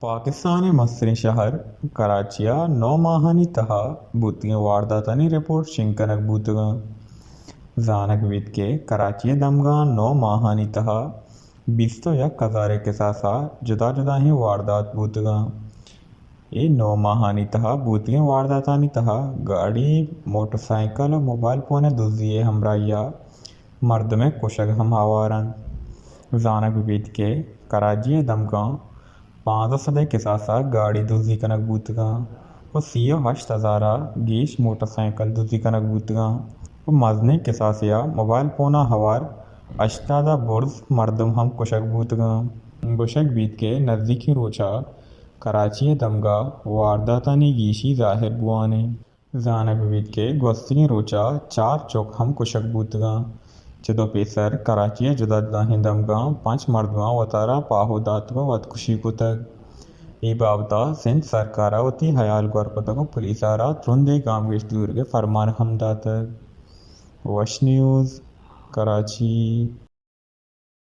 پاکستان ءِ مستریں شہر کراچی ءَ نو ماہانی تہا بوتگیں وارداتانی رپورٹ شنگ کنگ بوتگاں۔ زانگ بیت کہ کراچی ءِ دمگاں نو ماہانی تہا بیست ءُ یک ہزار ءِ کساس ءَ جدا جدائیں واردات بوتگاں۔ اے نو ماہانی تہا بوتگیں وارداتانی تہا گاڑی، موٹر سائیکل ءُ موبائل فون ءِ دزی ءِ ہمراہی ءَ مردم ءِ کشگ ہم ہوار انت۔ زانگ بہ بیت کہ کراچی ءِ دمگاں پانزدہ سد ءِ کساس ءَ گاڑی دزی کنگ بوتگاں ءُ سی ءُ ہشت ہزار ءَ گیش موٹر سائیکل دزی کنگ بوتگاں ءُ مزنیں کساسے ءَ موبائل فون ءَ ہوار ہشتاد ءَ برز مردم ہم کشگ بوتگاں۔ گوشگ بیت کہ نزیکیں روچ ءَ کراچی ءِ دمگا وارداتانی گیشی ظاہر بوان انت۔ زانگ بیت کہ گوستگیں روچا چار چک ہم کشگ بوتگاں۔ چدو پیسر کراچی ءِ جدا جداہیں دمگاں پنچ مردماں وتارا پاہو داتگ ءُ وتکشی کتگ۔ اے بابتا سندھ سرکارا وتی ہیال گور کتگ ءُ پولیسارا ترندیں گامگیج زورگ ءِ فرمان ہم داتگ۔ وش نیوز، کراچی۔